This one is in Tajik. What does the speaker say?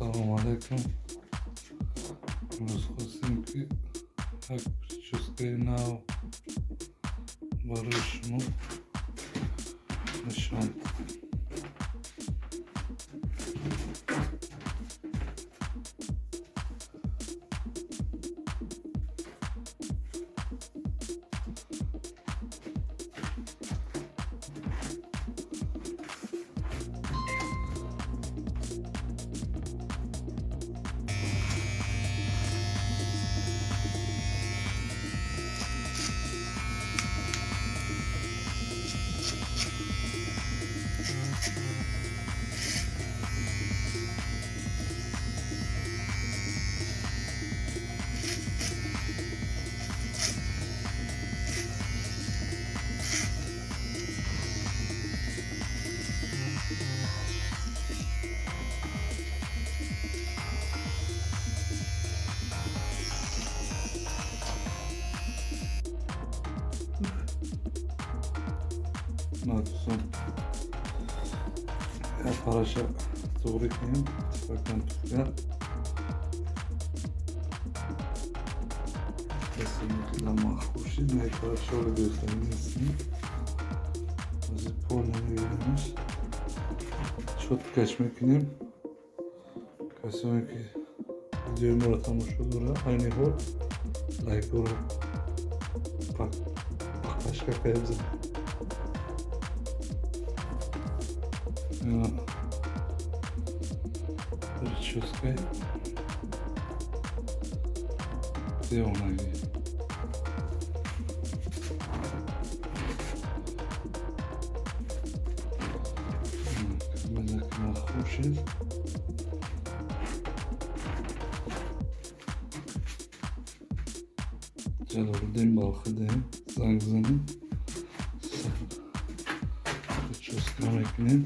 Ассалому алайкум. Имрӯз хостем, ки як прическаи нав барои шумо нишон диҳем. Дӯстон, як параша туғрӣ кунем, тифакан туфка махӯшид, парашоро гирифтанӣ нестем. Ҳозир полный мегиримаш, чёткаш мекунем. Касоне ки видеои моро тамошо дорад, айни ҳол лайкҳоро пақашка кая бизанед. Прическаи девонагӣ. Махӯшид. Ҷалолиддин Балхидем занг занем, прическа мекунем.